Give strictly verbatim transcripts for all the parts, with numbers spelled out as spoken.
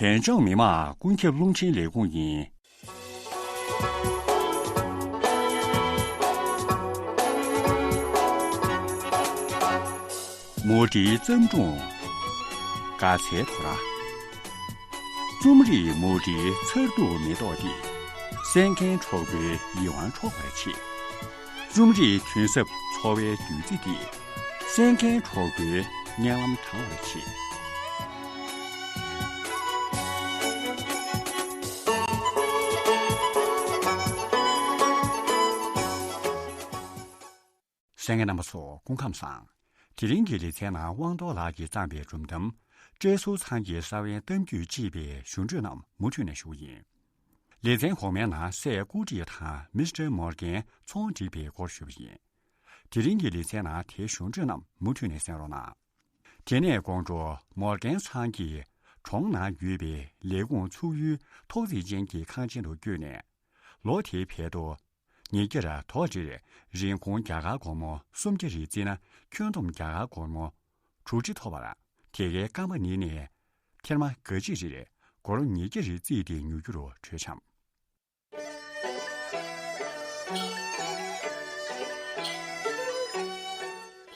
བོད་ལྗོངས་མི་དམངས་ཀུན་ཁྱབ་རླུང་འཕྲིན་ལས་ཁུངས་ཡིན། མུ་འབྲེལ་བརྩམས་སྒྲུང་། དགའ་ཚལ་དོ་ར། རྩོམ་རིག་མུ་འབྲེལ་མཚར་སྡུག་མེ་ཏོག་འདི། གསན་མཁན་གྲོགས་པོའི་ཡིད་དབང་འཕྲོག་པར་བྱེད། རྩོམ་རིག་དོན་ཟབ་འཚོ་བའི་བདུད་རྩི་འདི། གསན་མཁན་གྲོགས་པོའི་སྙན་ལམ་དྲང་བར་བྱེད། གསན་མཁན་རྣམ་པ་ཚོ་སྐུ་ཁམས་བཟང་། དེ་རིང་གི་ལེ་ཚན་ནང་དབང་རྡོར་ལགས་ཀྱིས་བརྩམས་པའི་སྒྲུང་གཏམ། བཀྲས་ཟུར་ཚང་གི་ས་བོན་གཏམ་རྒྱུད་ཅེས་པའི་ཞུ་འཕྲོས་རྣམས་མུ་མཐུད་ནས་ཞུ་གི་ཡིན། ལེ་ཚན་གོང་མའི་ནང་སྲས་ཀུ་ཀྲི་དང་མིས་ཊར་མོར་གན་ཚོང་སྒྲིག་པའི་སྐོར་ཞུས་པ་ཡིན། དེ་རིང་གི་ལེ་ཚན་ནང་དེའི་ཞུ་འཕྲོས་རྣམས་མུ་མཐུད་ནས་གསན་རོགས་གནང་། དེ་ནས་དགོང་དྲོ་མོར་གན་ཚང་གིས་གྲོང་ནང་ཡོད་པའི་ལས་ཁུངས་ཚུགས་ཡུལ་ཐོག་བརྩེགས་ཅན་གྱི་ཁང་ཆེན་དུ་བསྐྱོད་ནས། ལོ་དེའི་ཕྱེད་དོ། ཉིས་བརྒྱར་དོ་རེར་རིན་གོང་རྒྱ་གར་སྒོར་མོ་སུམ་བརྒྱ་རེ་བརྩིས་ན། ཁྱོན་བསྡོམས་རྒྱ་གར་སྒོར་མོ་དྲུག་ཁྲི་ཐོབ་པར། དེ་གའི་ཀམ་པ་ནི་ནས་ཐེར་མ་སྒ་ཅི་རེར་སྒོར་ཉིས་བརྒྱ་རེ་བརྩིས་ཏེ་ཉོ་རྒྱུ་རུ་གྲོས་འཆམ།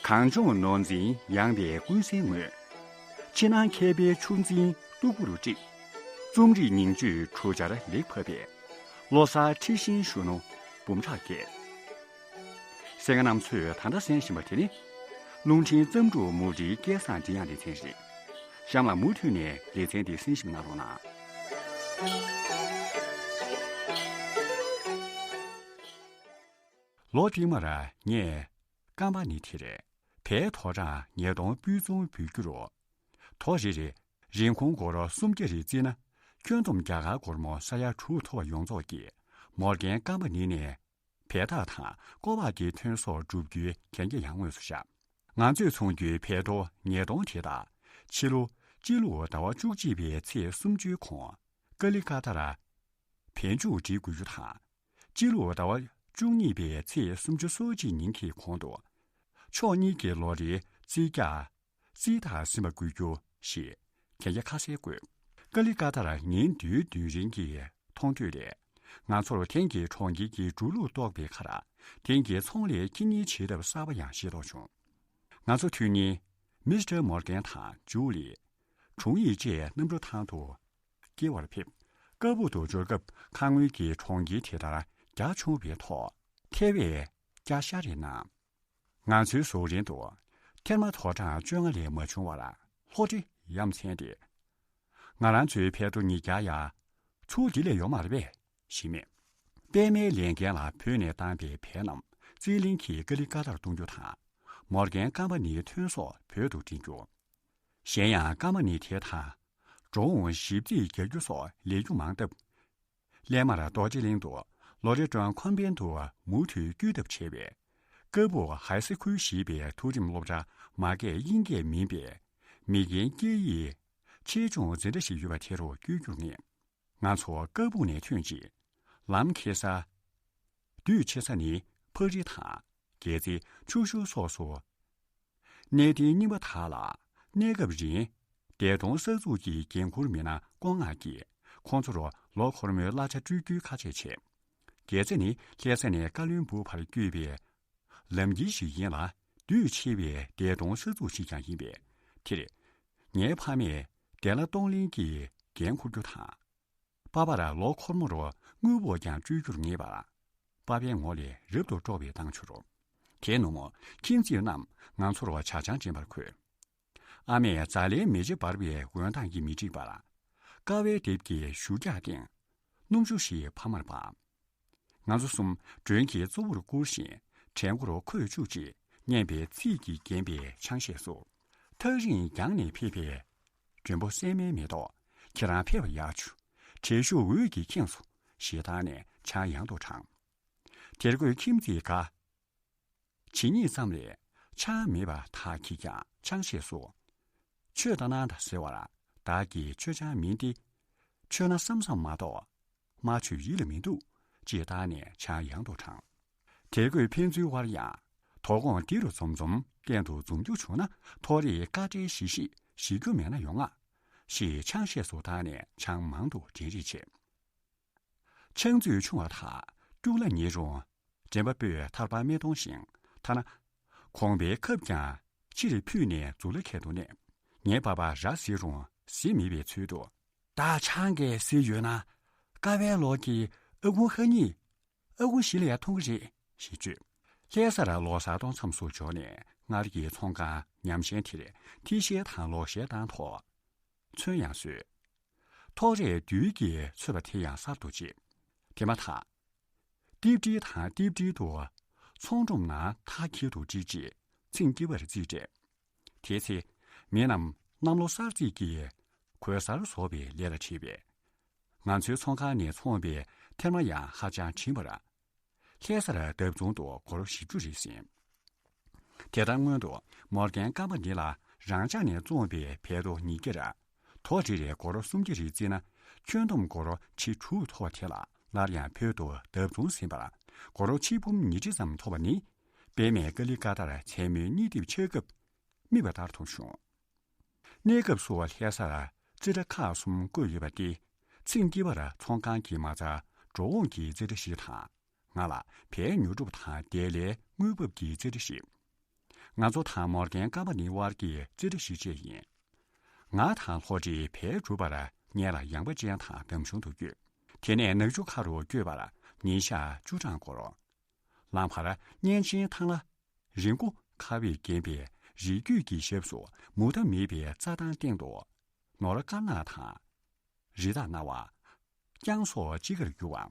གངས་ལྗོངས་ནོར་འཛིན་ཡངས་པའི་ཀུན་གསལ་ངོས། ཕྱི་ནང་མཁས་པའི་ཆུ་འཛིན་སྟུག་པོར་དཀྲིས། རྩོམ་རིག་ཉིང་བཅུད་གྲུ་ཆར་ལེགས་ཕབ་པའི། བློ་གསར་འཁྲི་ཤིང་གཞོན་ནུ་འབུམ་ཕྲག་བརྒྱད། གསན་མཁན་རྣམ་ཚོས་ད་ལྟ་གསན་བཞིན་པ་དེ་ནི། རླུང་འཕྲིན་བརྩམས་སྒྲུང་མུ་འབྲེལ་སྐལ་བཟང་མགྲིན་དབྱངས་ལེ་ཚན་རེད། གཤམ་ལ་མུ་མཐུད་ནས་ལེ་ཚན་འདི་གསན་ཞིབ་གནང་རོགས་གནང་། ལོ་རྟིང་མར་ངས་ཀམ་པ་ནི་དེར་བལ་དོ་གྲང་ཉིས་སྟོང་སྤུས་ཚོང་འབུལ་རྒྱུ་རུ། དོ་རེ་རེ་རིན་གོང་སྒོར་སུམ་བརྒྱ་རེ་བརྩིས་ན། ཁྱོན་བསྡོམས་རྒྱ་གར་སྒོར་མོ་ས་ཡ་དྲུག་ཐོབ་པ་ཡོངས་རྫོགས་ཀྱིས་མོར་གན་ཀམ་པ་ནི་ནས་བལ་འཐག་དང་ཀོ་བག་གི་ཐོན་ཟོག་བསྒྲུབ་རྒྱུའི་གན་རྒྱ་ཡང་དངོས་སུ་བཞག་ང་ཚོས་ཚོང་རྒྱུའི་བལ་དོ་ཉིས་སྟོང་དེ་དག་ཕྱི་ལོ་སྤྱི་ལོ་ཟླ་བ་བཅུ་གཅིག་པའི་ཚེས་སུམ་ཅུའི་གོང་ཀ་ལི་ཀ་ཏར་བལ་འཇུག་སྒྲིལ་དགོས་རྒྱུ་དང་། སྤྱི་ལོ་ཟླ་བ་བཅུ་གཉིས་པའི་ཚེས་སུམ་ཅུ་སོ་གཅིག་ཉིན་གྱི་གོང་དུ། ཕྱོགས་གཉིས་ཀྱི་ལོ་རེའི་རྩིས་རྒྱག་རྩིས་རྟགས་ཟིན་པ་དགོས་རྒྱུ་ཞེས་གན་རྒྱ་ཁ་གསལ་བཀོད། ཀ་ལི་ཀ་ཏར་ཉིན་བདུན་བདུན་རིང་གི་མཐོང་ཐོས་ལས། ང་ཚོར་དེང་གི་གྲོང་ཁྱེར་གྱི་འགྲོ་ལུགས་རྟོགས་པའི་ཁར། དེང་གི་ཚོང་ལས་ཁྱིམ་གཉེར་བྱེད་ཐབས་གསར་པ་ཡང་ཤེས་རྟོགས་བྱུང་། ང་ཚོ་དུས་ནི་མིས་ཊར་མོར་གན་དང་ཇུ་ལི། དྲུང་ཡིག་བཅས་གནམ་གྲུ་ཐང་དུ་སྐྱེལ་བར་ཕེབས། ཀ་སྦུག་ཏུ་འབྱོར་སྐབས་ཁ་སྔོན་གྱི་གྲོང་ཁྱེར་དེ་ལྟར་རྒྱ་ཆུང་བའི་ཐོག་ཐེ་བས་སྐྱ་ཤར་རེ་གནང་། ང་ཚོའི་གཟུགས་རིང་དུ་ཐེར་མ་དོ་གྲངས་བཅོ་ལྔ་ལས་མ་བྱུང་བར་ལྷོ་འདྲེ་ཡ་མཚན་ཏེ། ང་རང་ཚོའི་བལ་དོ་ཉིས་བརྒྱ་ཡ། ཚུར་འདི་ལས་ཡོད་མ་རེད་པས་ཞེས་སྨྲས། པད་མའི་ལས་འགན་ལ་བོད་ནས་བཏང་པའི་བལ་རྣམས་རྩིས་ལེན་གྱིས་ཀ་ལི་ཀ་ཏར་གཏོང་རྒྱུ་དང་། མོར་གན་ཀམ་པ་ནིའི་ཐོན་ཟོག་བོད་དུ་འདྲེན་རྒྱུ། གཞན་ཡང་ཀམ་པ་ནི་དེ་དང་འགྲོ་འོང་ཞིབ་རྩིས་རྒྱག་རྒྱུ་སོགས་ལས་རྒྱུ་མང་སྟབས། སླད་མར་རྡོ་རྗེ་གླིང་དུ་ལོ་རེ་ཀྲོན་ཁོན་པན་དུ་མུ་མཐུད་བསྐྱོད་ཐབས་བྱས་པས། ཀ་སྦུག་ཧའི་སི་ཁུལ་ཞེས་པའི་མཐོ་རིམ་སློབ་གྲྭ་མ་སྐད་དབྱིན་སྐད་མིན་པའི་མི་རྒན་སྐད་ཡིག་ཆེད་སྦྱོང་འཛིན་གྲྭ་ཞིག་ཡོད་པ་དེ་རུ་བསྐྱོད་རྒྱུར་ངེས། ང་ཚོ་ཀ་སྦུག་ནས་ཐོན་རྗེས། ལམ་འཁེལ་ས། སྡོད་ཆེ་ས་ནི་ཕག་རི་དང་། སྒལ་ཚིགས་ཕྱུག་ཤོས་སོགས་སུ། གནས་བརྟན་རྙིང་པ་དག་ལ་གནས་སྐབས་རིང་བདེ་སྟོང་གསར་འཛུགས་ཀྱི་འགན་འཁུར་མི་སྣ་སྐོང་ངག་གིས་ཁོང་ཚོར་ལོ་འཁོར་མོའི་གླ་ཆ་སྤྲོད་རྒྱུའི་ཁ་ཆད་བྱས། སྒལ་ཚིགས་ནི་ལྷ་ས་ནས་ཀ་བློན་སྦུག་བར་བསྐྱོད་པའི་ལམ་ཁྱེར་ཞིག་ཡིན་ལ། སྡོད་ཆེ་བའི་བདེ་སྟོང་གསར་འཛུགས་ཤིག་ཀྱང་ཡིན་པས། དེར་ངའི་ཕ་མས་བདེ་ལ་གཏོང་ལེན་གྱི་འགན་འཁུར་རྒྱུ་དང་། པ་ཕར་ལོ་འཁོར་མོར་དངུལ་འབོར་ཀྱང་སྤྲོད་རྒྱུར་ངེས་པར། པ་ཕའི་ངོ་ལས་རབ་ཏུ་དཀྲོགས་པའི་མདངས་འཕྱུར། དེའི་ནུབ་མོ་ཁྱིམ་མཚེས་རྣམས་ང་ཚོར་ཇ་ཆང་སྦྱིན་པར་འཁོད། ཨ་མས་ཛ་ལའི་མེ་ལྕེ་འབར་བའི་འོད་མདངས་ཀྱིས་མི་འགྲིག་པར། ཀ་བའི་ལྡེབས་ཀྱི་གཞུ་རྒྱག་སྟེང་། སྣུམ་ཆུ་ཞིག་ཕ་མར་སྦང་། ང་ཚོ་གསུམ་མགྲོན་གྱིས་གཙོ་བོར་བཀུར་ཞིང་། དྲན་སྐོར་འཁོད་བཅུག་ཅིག་སྙན་པའི་ཚིག་གིས་བརྒྱན་པའི་ཆང་གཞས་སུ། ཐག་རིང་རྒྱང་ནས་ཕེབས་པའི་མགྲོན་པོ་སྲན་མའི་མེ་ཏོག། ཁྱེད་རང་ཕེབས་པ་ཡག་བྱུང་། དྲེལ་ཤུགས་འོད་ཀྱིས་ཁེངས་སོང་། ཞེས་བཏང་ནས་ཆང་ཡང་དུ་དྲངས། དེར་སྐོས་ཁྱིམ་མཚེས་འགའ། ཇི་སྙེད་ཙམ་ལས་ཆང་མེད་པ་དག་གིས་ཀྱང་ཆང་བཞེས་སོ། མཆོད་ད་གནང་དང་ཟེར་བར་བདག་གིས་མཆོད་ཆང་མིན་ཏེ། མཆོད་ན་བསམ་བསམ་མ་གཏོགས་མ་མཆོད་ཡིད་ལ་མི་འདུག་ཅེས་བཏང་ནས་ཆང་ཡང་དུ་དྲངས། དེར་སྐོས་ཕན་ཚུན་དབར་ཡང་དོ་དགོང་འདི་རུ་འཛོམས་འཛོམས་གཏན་དུ་འཛོམས་རྒྱུ་བྱུང་ན་ཐོ་རེས་དཀའ་སྤྲེལ་ཞི་ཞིག་ཞི་རྒྱུ་མེད་ན་ཡོང་ང་ ཞེས་ཆང་གཞས་སུ་བཏང་ནས་ཆང་མང་དུ་འདྲེན་རེས་བྱེད། ཆང་མཛོད་ཆུང་བ་དང་སྐྱུག་ལ་ཉེ་རུང་། འདྲེན་པ་པོས་ཐར་པ་མི་གཏོང་ཞིང་། ཐ་ན། གོང་པའི་ཁབ་ཀྱང་ཕྱིར་ཕུད་ནས་མཛུབ་ལ་ཁད་དུ་མནན། ངའི་པ་ཕ་ར་བཟི་རུང་བཟི་མེད་པའི་ཚུལ་དུ། བདག་ཆང་གིས་བཟི་ཡོད་ན། དཀའ་བའི་ལོ་གི་ཨ་ཁུ་ཧ་ཉིད། ཨ་ཁུ་བཞི་ལ་ཡང་མཐོང་གི་རེད་ཞེས་བརྗོད། ལྷ་ས་ར་ལོ་གསར་གཏོང་མཚམས་སུ་འབྱོར་ནས་སྔར་གྱི་ཚོང་ཁང་ཉམས་ཞན་དེར་ཐིག་ཤལ་དང་ལོ་ཤལ་བཏང་ཐོག་ཚོན་ཡང་བཟོས། ཐོག་རས་རྡུལ་གྱིས་ཚོས་པ་དེ་ཡང་གསར་དུ་བརྗེས། དེ་མ་ཐག་ཏིབ་ཏིབ་དང་ཏིབ་ཏིབ་ཏུ་ཚོང་སྒྲོམ་ནང་ཐག་འཁྱིལ་དུ་བསྒྲིགས་རྗེས་ཚིང་སྐྱིད་པར་རྩིས་སྤྲད། དེའི་ཚེ། མི་རྣམས་གནམ་ལོ་གསར་ཚེས་ཀྱི་གོས་གསར་བཟོ་བའི་ལས་ལ་ཁྲིད་པས། ང་ཚོའི་ཚོང་ཁང་ནས་འཚོང་བའི་ཐེར་མ་ཡང་ཧ་ཅང་བྲིན་པར། ལྷ་སར་བརྡབ་བཙོང་དུ་སྒོར་བཞི་བཅུ་རེ་ཟིན། དེ་ལྟར་སྔོན་དུ་མོར་གན་སྐམ་པ་འདི་ལ་རང་ཅག་ནས་བཙོངས་པའི་བལ་རྡོ་ཉིས་བརྒྱར། དོ་རེ་རེ་སྒོར་སུམ་བརྒྱ་རེ་བརྩིས་ན། ཁྱོན་བསྡོམས་སྒོར་ཁྲི་དྲུག་ཐོབ་པ་དེ་ལ་སླར་ཡང་བོད་དུ་བརྡབ་བཙོང་ཟིན་པར་སྒོར་ཆིག་འབུམ་ཉིས་ཁྲི་ཙམ་ཐོབ་པ་ནི། པད་མས་ཀ་ལི་ཀ་ཏར་མཚན་མོའི་གཉིད་ཐེབས་ཆགས་སྐབས་རྨིས་པ་ལྟར་མཐོང་བྱུང་། གནས་སྐབས་སུ་ལྷ་སར་རྩིས་ཁྲ་ཁག་གསུམ་བཀོད་ཡོད་པ་སྟེ། ཚེས་གཉིས་པར་ཚོང་ཁང་གི་མ་རྩ་འགྲོ་འོང་གི་རྩིས་ཁྲ་ཞིག་དང་། ང་ལ་བལ་ཉོ་སྒྲུབ་དང་དེ་ལས་དངུལ་འབབ་ཀྱི་རྩིས་ཁྲ་ཞིག་ང་ཚོ་དང་མོར་གན་སྐམ་པ་ནི་དབར་གྱི་རྩིས་ཁྲ་ཞིག་བཅས་ཡིན། ང་དང་ལྷོ་ཁྲིད་བལ་སྒྲུབ་པར་ངེད་ལ་ཡངས་པ་ཅན་དང་འདམ་གཞུང་དུ་བསྐྱོད། དེ་ནས་ནག་ཆུ་ཁ་རུ་བསྐྱོད་པར་ཉིན་ཞག་བཅུ་གྲངས་འགོར། ལམ་བར་གཉན་ཆེན་ཐང་ལ། རི་མགོ་ཁ་བས་བརྒྱན་པའི་རི་རྒྱུད་ཀྱི་ཞབས་སུ་མུ་མཐའ་མེད་པའི་རྩྭ་ཐང་སྟེང་དུ། ནོར་དཀར་ནག་དང་། རི་དྭགས་སྣ་བ། རྐྱང་སོགས་དཔྱིད་ཀར་རྒྱུ་བ།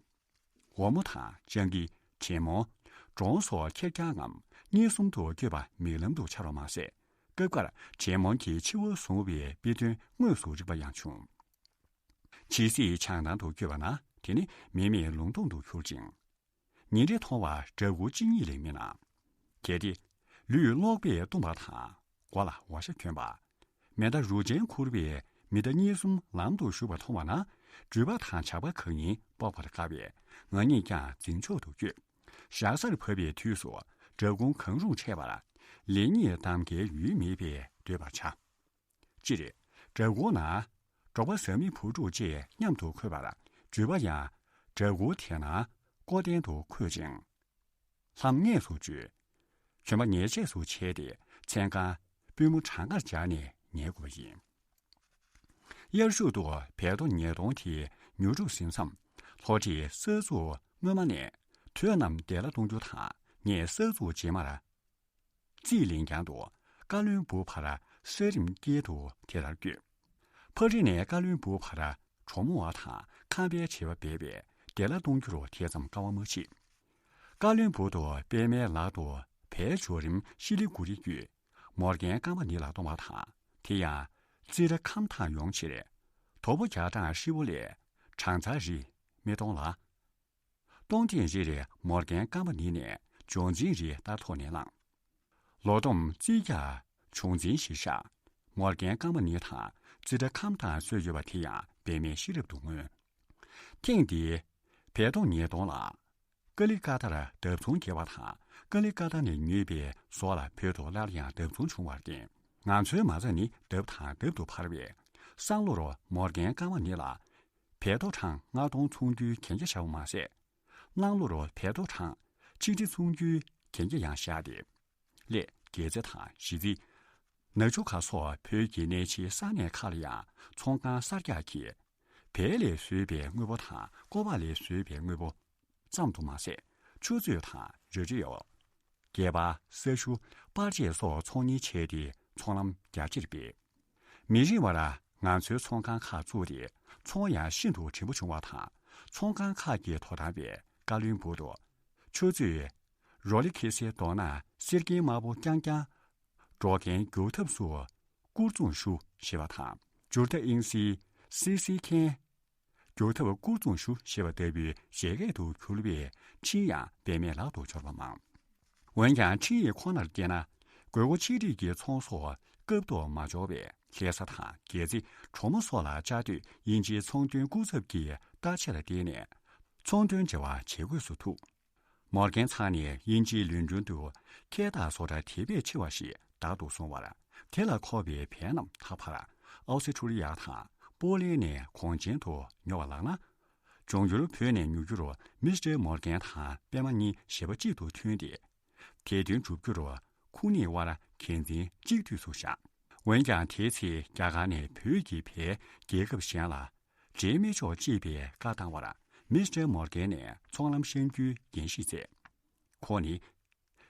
འོ་མོ་དང་སྤྱང་ཀི། དྲེད་མོང་། འབྲོང་སོགས་ཁེར་རྐྱང་ངམ་གཉིས་གསུམ་དུ་བསྐྱོད་པ་མིག་ལམ་དུ་འཆར་བ་མ་ཟད། སྐབས་འགར་དྲེད་མོང་གིས་འཆི་བོ་བཟུང་བའི་དཔེ་དོན་དངོས་སུ་རིག་པ་ཡང་བྱུང་། ཇི་སྲིད་བྱང་ཐང་དུ་བསྐྱོད་པ་ན། དེ་ནི་མི་མེད་ལུང་སྟོང་དུ་གྱུར་ཅིང་། ཉིན་རེ་མཐོང་བ་སྦྲ་གུར་གཅིག་གཉིས་ལས་མིན་ལ། གལ་ཏེ། ལུས་གློག་པས་བཏུམས་པ་དང་མགོ་ལ་འོ་ཞ་གྱོན་པ། མེ་མདའ་རུ་ཅན་ཁུར་བའི་མི་སྣ་གཉིས་གསུམ་ལམ་དུ་ཞུགས་པ་མཐོང་བ་ན། འགྲུལ་པ་དང་ཇག་པ་གང་ཡིན་དཔོག་པར་དཀའ་བས་ང་གཉིས་ཀྱང་འཛིན་ཕྱོགས་སུ་བསྐྱོད། ཞག་སར་བབས་པའི་དུས་སུ་སྦྲ་གུར་གང་རུང་འཕྲད་པར་ལེགས་ཉེས་གདམ་གའི་ཡུལ་མེད་པས་སྡོད་པར་བྱ། སྤྱིར། སྦྲ་གུར་ན། འབྲོག་པ་བཟའ་མི་བུ་ཕྲུག་བཅས་མཉམ་དུ་འཁོད་པར་འགྲུལ་པ་ཡང་སྦྲ་གུར་དེ་ན་སྐོར་གཏན་དུ་འཁོད་ཅིང་། ལྷམ་ངེས་སུ་གཅོད། གྱོན་པ་ཉལ་ཆས་སུ་བྱས་ཏེ་མཚན་གང་པུས་མོ་བྲང་ཁར་སྦྱར་ནས་ཉལ་དགོས་པ་ཡིན། དབྱར་གཞུག་ཏུ་བལ་རྡོ་ཉིས་སྟོང་དེ་ཉོ་སྒྲུབ་ཟིན་མཚམས་ལྷོ་ཁྲིད་ས་ཚུགས་སྔོན་མ་ནས་དུས་རྣམས་བདེ་ལ་གཏོང་རྒྱུ་དང་ངས་ས་ཚུགས་རྗེས་མར། རྩིས་ལེན་རྐྱང་དུ་བཀའ་བློན་སྦུག་བར་ས་རིམ་དཀྱིལ་དུ་དེ་ལྟར་བསྐྱོད། ཕ་རི་ནས་བཀའ་བློན་སྦུག་བར་གྲོ་མོ་བ་དང་ཁང་པའི་བྱེད་པ་འབད་པས་བདེ་བླག་གཏོང་རྒྱུར་དེ་ཙམ་དཀའ་བ་མ་མཆིས། བཀའ་བློན་སྦུག་ཏུ་པད་མའི་ལག་ཏུ་བལ་འབྱོར་རིམ་ཤི་ལི་གུ་རི་བརྒྱུད་མོར་གན་སྐམ་པ་ནི་ལ་གཏོང་བ་དང་དེ་ཡང་རྩིས་ཁྲ་ཁམས་དང་ཡོང་ཕྱིར་དོ་པོ་རྒྱ་གྲངས་ཧྲིལ་པོ་ལས་གྲངས་ཚང་རི་མི་སྟོང་ལ། སྟོང་ཐེངས་རེ་རེ་མོར་གན་སྐམ་པ་ནི་ནས་འབྱོར་འཛིན་རེ་ལྟར་ཐོག་ནས་བླངས། ལོ་བསྡོམས་རྩིས་རྒྱག་འབྱོར་འཛིན་ཞིག་བཞག་མོར་གན་སྐམ་པ་ནི་དང་རྩིས་ཁྲ་ཁམས་དང་སྲོལ་ཡོད་པ་དེ་ཡང་འབད་མེད་ཤེས་རབ་ཏུ་མངོན། ཐེངས་འདིའི་བལ་རྡོ་ཉིས་སྟོང་ལ། ཀ་ལི་ཀ་ཏར་བརྡབ་ཚོང་བརྒྱབ་པ་དང་ཀ་ལི་ཀ་ཏར་ནས་ཉོས་པའི་ཟོག་ལ་བོད་དུ་སླར་ཡང་བརྡབ་ཚོང་བྱུང་བར་བརྟེན། ང་ཚོའི་མ་རྩ་ནི་ལྡབ་དང་ལྡབ་ཏུ་འཕར་བས། སང་ལོར་མོར་གན་སྐམ་པ་ནི་ལ། བལ་རྡོ་གྲངས་ལྔ་སྟོང་ཚོང་རྒྱུའི་གན་རྒྱ་བཞག་པ་མ་ཟད། གནངས་ལོར་བལ་རྡོ་གྲངས་ཆིག་ཁྲི་ཚོང་རྒྱུའི་གན་རྒྱ་ཡང་བཞག་སྟེ། སླད་རྒྱལ་རྩེ་དང་གཞིས་རྩེ། ནག་ཆུ་ཁ་སོགས་བོད་ཀྱི་གནད་ཆེའི་ས་གནས་ཁག་ལ་ཡང་ཚོང་ཁང་གསར་རྒྱག་གིས། བལ་ལས་བཟོས་པའི་དངོས་པོ་དང་ཀོ་པ་ལས་བཟོས་པའི་དངོས་པོ་ཙམ་དུ་མ་ཟད། ཆུ་མཛོད་དང་རི་རི་ཡོ། སྒལ་པ། ས་ཤུ། པར་ཆས་སོགས་ཚོང་གཉེར་བྱས་ཏེ་ཚོང་ལམ་རྒྱ་ཆེར་སྤེལ། མི་རིང་བར་ང་ཚོའི་ཚོང་ཁང་ཁག་བཙུགས་ཏེ་ཚོང་ཡང་ཤིན་ཏུ་བྲིན་པོ་བྱུང་བ་དང་། ཚོང་ཁང་ཁག་གི་ཐོབ་ཐང་བའི་བཀའ་བློན་སྦུག་ཏུ། ཆུ་མཛོད། རོ་ལི་ཁེ་སེ་རྡོ་ནག་གསེར་གྱི་དམར་པོ་རྐྱང་རྐྱང་། འགྲོ་མཁན་རྒྱུག་ཐབས་སུ་སྐོར་རྫོང་ཞུ་ཞེས་པ་དང་། ཇུར་ཏ་ཨིང་སི་སི་སི་མཁན། རྒྱུག་ཐབས་སྐོར་རྫོང་ཞུ་ཞེས་པ་ལྟ་བུའི་བཞད་གད་དུ་གྱུར་པའི་འཕྲིན་ཡང་འབད་མེད་ལག་ཏུ་འབྱོར་བ་མང་། འོན་ཀྱང་འཕྲིན་ཡིག་ཁོ་ནར་བལྟས་ན། དགོས་མཁོ་ཆེ་འབྲིང་གི་ཚོང་ཟོག་སྐབས་ཐོག་མ་འབྱོར་བས་ལྷ་ས་དང་རྒྱལ་རྩེ། གྲོ་མོ་སོགས་ལ་བཅའ་སྡོད་དབྱིན་ཇིའི་ཚོང་དོན་སྐུ་ཚབ་ཀྱི་བརྟག་དཔྱད་ལ་བརྟེན་ནས་ཚོང་དོན་འབྲེལ་བ་བྱེད་དགོས་སུ་ཐུག་མོར་གན་ཚང་ནས་དབྱིན་ཇིའི་ལུན་ཀྲུང་དུ་འཁལ་འཐག་བཟོ་གྲྭ་དེ་བས་ཆེ་བ་ཞིག་བདག་ཏུ་བཟུང་བར། དེ་ལ་མཁོ་བའི་བལ་རྣམས་ད་བར་ ཨོ་སི་ཁྲུ་ལི་ཡ་དང་པོ་ལན་ནས་གོང་ཆེན་དུ་ཉོ་བ་ལགས་ན། འབྱུང་འགྱུར་བོད་ནས་ཉོ་རྒྱུར་མི་སི་ཊར་མོར་གན་དང་པད་མ་གཉིས་ཞེ་པོ་གཅིག་ཏུ་མཐུན་ཏེ། དེ་དོན་སྒྲུབ་རྒྱུར་ཁོ་གཉིས་དབར་འགན་འཛིན་གཅིག་མཐུན་བཟོས་བཞག་འོན་ཀྱང་དེའི་ཚེ་རྒྱ་གར་ནས་བོད་ཀྱི་བལ་རྒྱལ་ཁབ་གཞན་ལ་འདྲེན་མི་ཆོག་ཅེས་པའི་བཀའ་བཏང་བར་མི་སི་ཊར་མོར་གན་ནས་ཚོང་ལམ་བཤམ་རྒྱུའི་འགན་བཞེས་མཛད། ཁོང་ནི་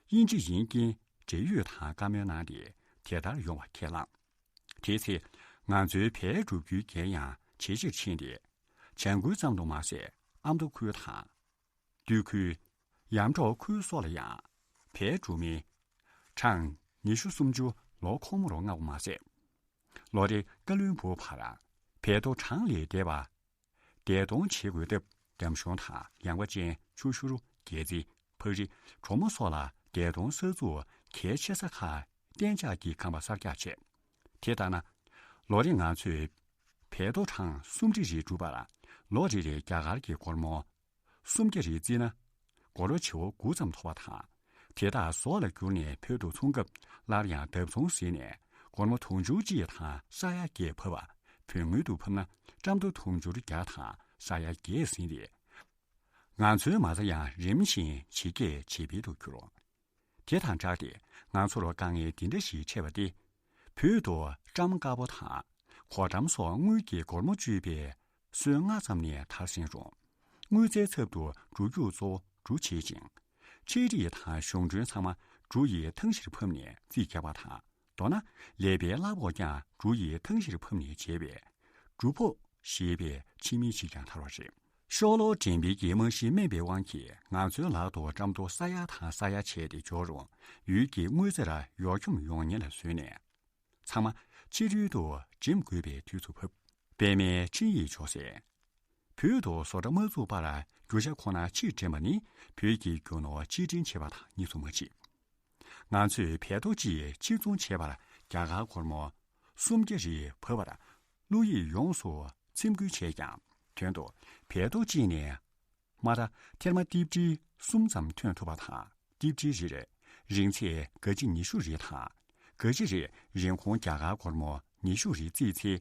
དབྱིན་ཇི་ཡིན་རྐྱེན་འབྲེལ་ཡོད་དང་བཀའ་མོལ་གནང་སྟེ་དེ་ལྟར་ཡོང་བ་ཁས་བླངས། དེའི་ཚེ་ང་ཚོའི་བལ་སྒྲུབ་རྒྱུའི་འགན་ཡང་ཇེ་ཆེར་ཕྱིན་ཏེ། བྱང་ཁུལ་ཙམ་དུ་མ་ཟད་ཨ་མདོ་ཁུལ་དང་། སྟོད་ཁུལ། ཡམ་འབྲོག་ཁུལ་སོགས་ལ་ཡང་བལ་སྒྲུབ་མི་གྲངས་ཉི་ཤུ་སུམ་ཅུ་ལོ་འཁོར་མོར་མངགས་པ་མ་ཟད། ལོ་རེ་ཀ་བློན་སྦུག་བར་བལ་རྡོ་གྲངས་ལས་འདས་པ་བདེ་གཏོང་བྱེད་དགོས་སྟབས། འདམ་གཞུང་དང་ཡངས་པ་ཅན་ཆུ་ཤུར། སྒལ་ཚིགས། ཕག་རི། གྲོ་མོ་སོགས་ལ་བདེ་གཏོང་ས་ཚུགས་གལ་ཆེ་ས་ཁག་གཏན་འཇགས་ཀྱི་ཁང་པ་གསར་རྒྱག་བྱས། དེ་ལྟར་ན། ལོ་རེ་ང་ཚོས་བལ་རྡོ་གྲངས་སུམ་ཁྲི་རེ་སྒྲུབ་པར། ལོ་རེ་རེ་རྒྱ་གར་གྱི་སྒོར་མོ་སུམ་བརྒྱ་རེ་བརྩིས་ན། སྒོར་མོ་བྱེ་བ་དགུ་ཙམ་ཐོབ་པ་དང་། དེ་དག་ཟོག་ལ་བསྒྱུར་ནས་བོད་དུ་འཚོང་སྐབས། སླར་ཡང་བརྡབ་ཚོང་ཟིན་ནས་སྒོར་མོ་དུང་ཕྱུར་གཅིག་དང་ས་ཡ་བརྒྱད་ཕབ་པ། བོད་ངོས་དུ་ཕབ་ན་ཀྲམ་རྡོ་དུང་ཕྱུར་བརྒྱ་དང་ས་ཡ་བརྒྱད་ཟིན་ཏེ། ང་ཚོའི་མ་རྩ་ཡང་རིམ་བཞིན་ཇེ་རྒྱས་ཇེ་འཕེལ་དུ་གྱུར། དེ་དང་སྦྲགས་ཏེ་ང་ཚོར་དཀའ་ངལ་འདི་འདྲ་ཞིག་འཕྲད་པ་སྟེ། བོད་དུ་ཀྲམ་དཀར་པོ་དང་གོ་ཀྲམ་སོགས་དངུལ་གྱི་སྒོར་མོ་གཅུས་པའི་སོན་སྔ་ཙམ་ནས་དར་ཟིན་རུང་། དངུལ་རྩའི་ཚབ་ཏུ་འགྲོ་རྒྱུག་གཙོ་བོ་འབྲུ་བྱེད་ཅིང་། ཕྱག་བྲིས་དང་གཞུང་གྲོན་ཚང་མ་འབྲུ་ཡི་ཐང་གཞིར་ཕབ་ནས་རྩིས་རྒྱག་པ་དང་། མདོར་ན། ཀླད་པའི་གླ་ཕོགས་ཀྱང་འབྲུ་ཡི་ཐང་གཞིར་ཕབ་ནས་བྱས་པས། འབྲུ་ཕོགས་ཞེས་པའི་ཕྱི་མིང་ཞིག་ཀྱང་དར་བ་རེད། ཤོ་ལོ་འགྲེམས་སྤེལ་གྱི་རྨང་གཞི་དམན་པའི་དབང་གིས། ང་ཚོའི་ལག་ཏུ་ཀྲམ་རྡོ་ས་ཡ་དང་ས་ཡ་བྱས་ཏེ་འབྱོར་རུང་། ཡུལ་གྱི་དངུལ་རྩར་ཡོ་འཁྱོམ་ཡོང་ཉེན་ལ་བཟོས་ནས། ཚང་མ་ཕྱི་རོལ་དུ་འགྲེམས་དགོས་པའི་དུས་སུ་བབས། པད་མའི་འཕྲིན་ཡིག་འབྱོར་སའི། བོད་དུ་བཟོ་གྲྭ་མ་བཙུགས་པར་རྒྱུ་ཆ་ཁོ་ན་ཕྱིར་འདྲེན་པ་ནི། བོད་ཀྱི་རྒྱུ་ནོར་ཕྱིར་འདྲེན་བྱས་པ་དང་གཉིས་སུ་མ་མཆིས། ང་ཚོས་བལ་རྡོ་གཅིག་ཕྱིར་ཚོང་བྱས་པར་རྒྱ་གར་སྒོར་མོ་སུམ་བརྒྱ་རེ་བབས་པར་བློ་ཡིད་ཡོངས་སུ་ཚིམ་དགོས་བྱས་ཀྱང་། དོན་དུ་བལ་རྡོ་གཅིག་ནས་མ་ར་ཐེར་མ་ཏིབ་ཏི་གསུམ་ཙམ་ཐོན་ཐུབ་པ་དང་། ཏིབ་ཏི་རེར་རིང་ཚད་ག་ཅི་ཉི་ཤུ་རེ་དང་། ག་ཅི་རེ་རིན་གོང་རྒྱ་གར་སྒོར་མོ་ཉི་ཤུ་རེ་བརྩིས་ཚེ།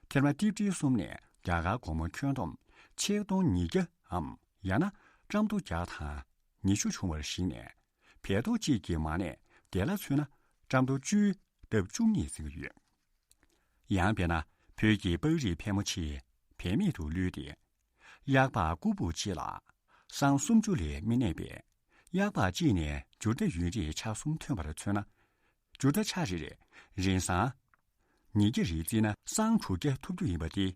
ཐེར་མ་ཏིབ་ཏི་གསུམ་ནས་རྒྱ་གར་སྒོར་མོ་ཁྱོན་བསྡོམས་ཆིག་སྟོང་ཉིས་བརྒྱའམ། ཡང་ན་ཀྲམ་རྡོ་བརྒྱ་དང་ཉི་ཤུ་བྱུང་བར་གཞིགས་ནས། བལ་རྡོ་གཅིག་གི་མ་གནས་བདེ་ལ་མཚོན་ན་ཀྲམ་རྡོ་བཅུའི་ལྡབ་བཅུ་གཉིས་ཟིན་གྱི་ཡོད། ཡང་དཔེར་ན། བོད་ཀྱི་པགས་རིགས་ཕལ་མོ་ཆེ་བལ་མེད་དུ་བླུས་ཏེ། གཡག་པགས་ཀོ་བུ་གཅིག་ལ་སྲང་སུམ་ཅུ་ལས་མི་གནས་པས། གཡག་པགས་གཅིག་ནས་འཇུར་རྟ་ཡུན་རིང་ཆ་གསུམ་ཐོན་པར་མཚོན་ན། འཇུར་རྟ་ཆ་རེར་རིང་སྲང་ཉིས་བརྒྱ་རེ་བརྩིས་ན་སྲང་དྲུག་བརྒྱ་ཐོབ་རྒྱུ་ཡིན་པ་སྟེ།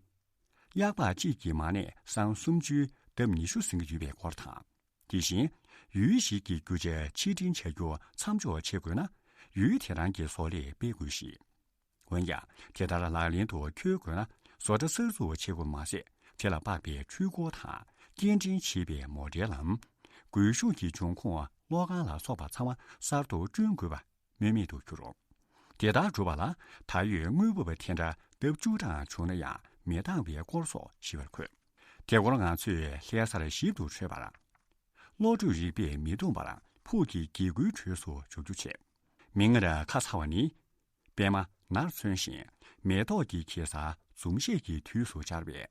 གཡག་པགས་གཅིག་གི་མ་གནས་སྲང་སུམ་ཅུའི་ལྡབ་ཉི་ཤུ་ཟིན་གྱི་ཡོད་པའི་སྐོར་དང་། དེ་བཞིན་ཡུལ་ཞིག་གི་རྒྱུ་ཆ་ཕྱིར་འདྲེན་བྱ་རྒྱུ་མཚམས་འཇོག་བྱེད་དགོས་ན། ཡུལ་དེ་རང་གི་བཟོ་ལས་སྤེལ་དགོས་ཤིང་། འོན་ཀྱང་དེ་ལྟར་ལག་ལེན་དུ་འཁྱོལ་དགོས་ན། བཟོ་གྲྭ་གསར་འཛུགས་བྱེད་དགོས་མ་ཟད། དེ་ལ་དཔག་པའི་འཕྲུལ་འཁོར་དང་སྐྱེལ་འདྲེན་བྱེད་པའི་མོ་ཊའི་ལམ། སྒུལ་ཤུགས་ཀྱི་འབྱུང་ཁུངས་གློག་ཁང་ལ་སོགས་པ་ཚང་མ་གསར་དུ་བསྐྲུན་དགོས་པ་སྨོས་མེད་དུ་གྱུར། དེ་ལྟར་སྒྲུབ་པ་ལ་ད་ཡོད་དངུལ་འབབ་ཐེར་འདྲ་ལྡབ་བཅུ་གྲངས་བྱུང་ན་ཡང་མི་འདང་བའི་སྐོར་སོགས་ཞིབ་པར་འཁོད། དེ་སྐོར་ང་ཚོས་ལྷ་སར་ཞིབ་ཏུ་འཕྲོས་པར། བློ་གྲོས་རིག་པས་མི་གདུང་བར་ཕུགས་ཀྱི་སྒེའུ་ཁུང་གྲོས་སུ་འཇུག་རྒྱུ་བྱས། མིག་སྔར་ཁ་ཚ་བ་ནི། པད་མ་ནར་མཚོན་ཞིང་མེ་ཏོག་གི་གེ་སར་འཛུམ་ཤད་ཀྱི་དུས་སུ་འཆར་བས།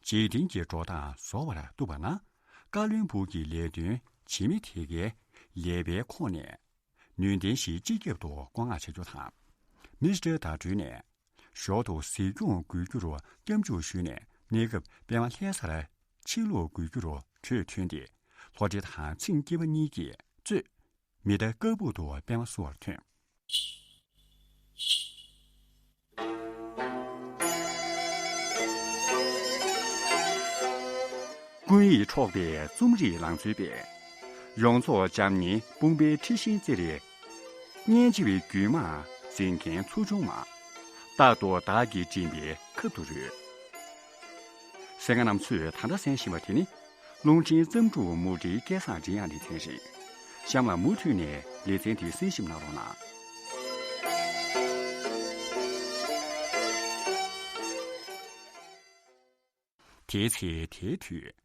འཇིག་རྟེན་གྱི་འགྲོ་སྟངས་བཟོ་བར་བཏུབ་པ་ན། བཀའ་བློན་སྦུག་གི་ལས་དོན་བྱེད་མི་དེ་གའི་ལས་པའི་ཁོངས་ནས་ནུས་ལྡན་ཞིག་སྤྱི་ཁྱབ་ཏུ་བསྐོ་མངགས་བྱ་རྒྱུ་དང་། མི་སི་ཊར་ཟླ་སྒྲོན་ནས་ཞོར་དུ་གཟིགས་སྐྱོང་དགོས་རྒྱུར་སྐྱབས་འཇུག་ཞུས་ནས། གནས་སྐབས་པད་མ་ལྷ་སར་ཕྱིར་ལོག་དགོས་རྒྱུར་གྲོས་མཐུན་ཏེ། ལྷོ་སྤྲེལ་དང་ཚེམ་སྐྱིད་པ་གཉིས་ཀྱིས་གཙོས། མི་རྟ་དཀར་སྦུག་ཏུ་པད་མ་བསུ་བར་ཐོན། ཀུན་ཡིད་འཕྲོག་པའི་རྩོམ་རིག་ལང་ཚོའི་དཔལ། ཡོངས་རྫོགས་འཇམ་མཉེན་དཔུང་པའི་འཁྲི་ཤིང་རྩེར། སྙན་འཇེབས་པའི་རྒྱུད་མང་འཛིན་མཁན་ཚོ་ཆུང་མ། རྟག་ཏུ་བདག་གིས་མགྲིན་པའི་ཁབ་ཏུ་རོལ། གསན་མཁན་རྣམ་ཚོས་ད་ལྟ་གསན་བཞིན་པ་དེ་ནི། རླུང་འཕྲིན་བརྩམས་སྒྲུང་མུ་འབྲེལ་སྐལ་བཟང་མགྲིན་དབྱངས་ལེ་ཚན་རེད། གཤམ་ལ་མུ་མཐུད་ནས་ལེ་ཚན་དེ་གསན་ཞིབ་གནང་རོགས་གནང་། དེའི་ཚེ་དེའི་དུས།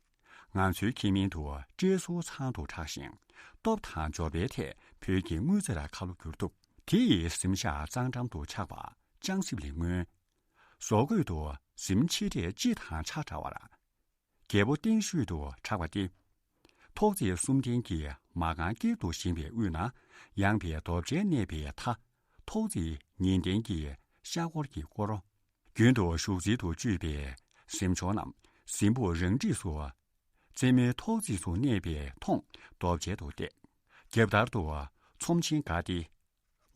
ང་ཚོའི་ཁྱིམ་མིང་དུ་བཀྲས་ཟུར་ཚང་དུ་གྲགས་ཤིང་། སྟོབས་དང་འབྱོར་པའི་ཐད་བོད་ཀྱི་དངུལ་རྩར་ཁ་ལོ་བསྒྱུར་ཐུབ། དེ་ཡི་གཟིམ་ཤག་གཙང་འགྲམ་དུ་ཆགས་པ་ལྕང་གཟིབ་ལས་སྔོན། བཟོ་བཀོད་དུ་གཟིམ་ཆེ་གྲས་སྤྱི་དང་ཆ་འདྲ་བར། རྒྱལ་པོ་སྟེང་ཤོད་དུ་གྲགས་པ་སྟེ། ཐོག་བརྩེགས་གསུམ་ལྡན་གྱི་མ་རྐང་དཀྱིལ་དུ་བཞེངས་པའི་དབུས་ན་ཡངས་པའི་རྡོ་བཅལ་གནས་པའི་མཐའ། ཐོག་བརྩེགས་ཉིས་ལྡན་གྱི་ཤར་སྒོར་གྱི་སྐོར། རྒྱུན་དུ་བཞུགས་ཚུལ་དུ་སྤྱོད་པའི་གཟིམ་ཆུང་རྣམས་གཟིམ་ཕུག་རང་འཁྲིས་སུ། རྩེ་མོའི་ཐོག་བརྩེགས་སུ་གནས་པའི་མཐོངས་རྡོ་བཅལ་དུ་བཏེག་རྒྱབ་ལྟར་དུ་ཚོམས་ཆེན་འགའ་སྟེ།